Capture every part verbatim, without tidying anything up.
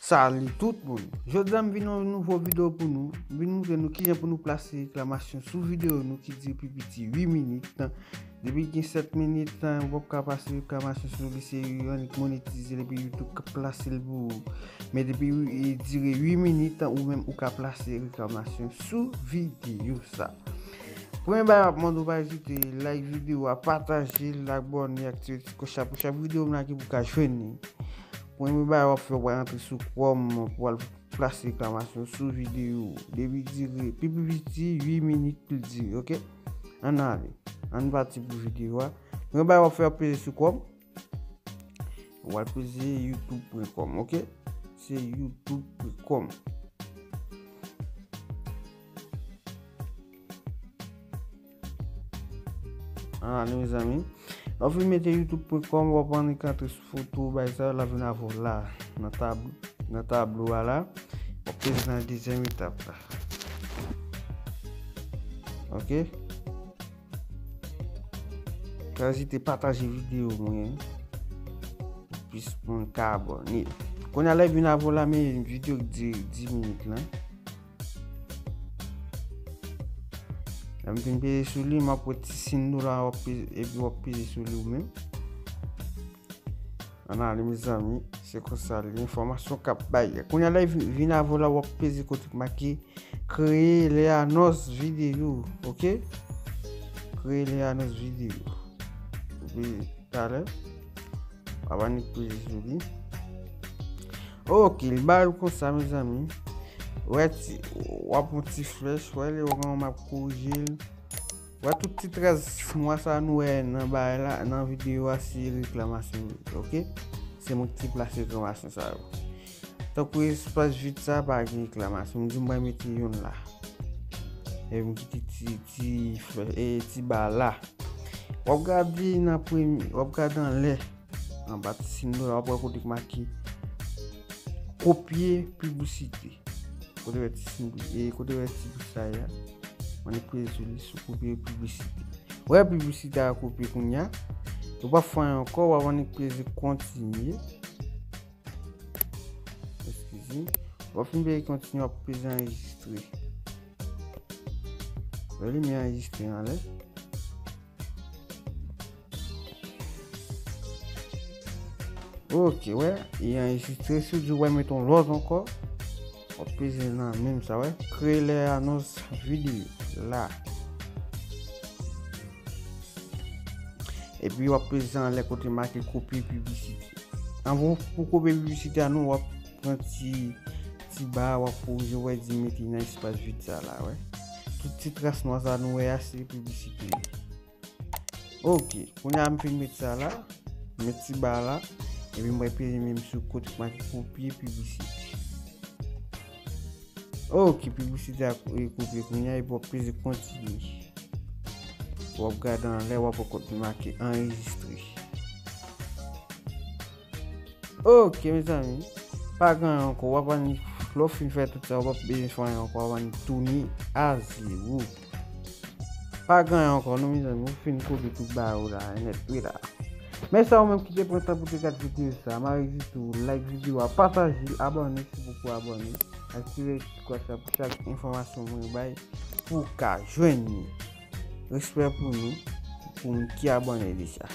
Salut tout moun. Jodi a m vin yon nouvo videyo pou nou. M vin montre nou kijan pou nou plase reklamasyon sou videyo nou ki dire pi piti uit minit. Depi gen sèt minit, w ap ka plase reklamasyon sou li, se annik monetize l epi YouTube ka plase l pou ou. Men depi li dire uit minit, ou menm ou ka plase reklamasyon sou videyo sa. Premye bagay m ap mande w pa ezite like videyo a, pataje l, abòne, aktive ti klòch la pou chak videyo m lage pou w ka jwenn li. Premye bagay w ap fè, w ap rantre sou Chrome pou w al plase reklamasyon sou videyo. Depi dire, pi pi piti, uit minit pou l dire, oke? Ann ale. Ann pati pou videyo a. Premye bagay w ap fè, w ap peze sou Chrome. W al peze youtube pwen kòm, oke? Se youtube pwen kòm. Ann ale, mezanmi. Lè w fin mete youtube pwen kòm, w ap annik antre sou foto, bay sa, l ap vin avè w la, nan tab-, nan tablo a la. W ap peze nan dezyèm etap la. Oke? Pa ezite pataje videyo mwen, plis moun ka abòne. Kounye a lè vin avè w la, men videyo di, dis minit lan. Lè m fin peze sou li, m ap wè ti siy dola, w ap peze, epi w ap peze sou li ou menm. Ann ale, mezanmi, se konsa li, enfòmasyon k ap bay. Kounye a lè vin, vin avè w la, w ap peze kote k make kreye lè anons videyo, oke? Kreye lè anons videyo. Epi talè, w ap annik peze sou li. Oke, li ba ou konsa, mezanmi. Wè ti, w ap yon ti flèch, wè lè w gen yon m ap korije l. Wè tout ti tras nwa sa nou wè nan bagay la, nan videyo a, se reklamasyon yo, oke? Se mwen ki te plase reklamasyon sa yo. Tankou espas vid sa pa gen reklamasyon, m di m pral mete youn la. Epi m kite ti, ti flè-, e, ti ba la. W ap gade nan premye, w ap gade anlè, anba ti siy dola, w ap wè kote k make kopye piblisite. Kote w wè ti siy, e kote w wè ti plis sa a, w annik peze sou li sou kopye piblisite. Wè piblisite a kopye kounye a. Ou p ap fè anyen ankò, w ap annik peze kontinye. Eskize. W ap fin peze kontinye, w ap peze anrejistre. Wè li, men anrejistre anlè. Oke, wè, e anrejistre. Si w di w wè mete yon lòt ankò, w ap peze nan menm sa, wè. Kreye lè anons videyo la. Epi w ap peze anlè kote make kopye piblisite. Anvan pou kopye piblisite a nou, w ap pran ti, ti ba a, w ap korije, w wè di mete nan espas vid sa la, wè. Tout ti tras nwa sa nou wè a, se piblisite yo. Oke, kounye a m fin met sa la, met ti ba la, epi m pral peze menm sou kote k make kopye piblisite. Oke, piblisite a kou-, e kopye kounye a, epi w ap peze kontinye. W ap gade anlè, w ap wè kote make anrejistre. Oke, mezanmi. Pa gen anyen ankò. W ap annik, lè w fin fè tout sa, w p ap bezwen fè anyen ankò. W ap annik tounen a zewo. Pa gen anyen ankò, non, mezanmi. Ou fin kopye tout bagay ou la, nèt, wi la. Mèsi a ou menm ki te pran tan pou te gade videyo sa. M a redi tou, like videyo a, pataje l, abòne si w poko abòne. Aktive ti klòch la pou chak enfòmasyon mwen bay pou w ka jwenn li. Respè pou nou, pou moun ki abòne deja.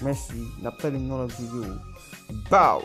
Mèsi, n ap tande m nan lòt videyo. Baw!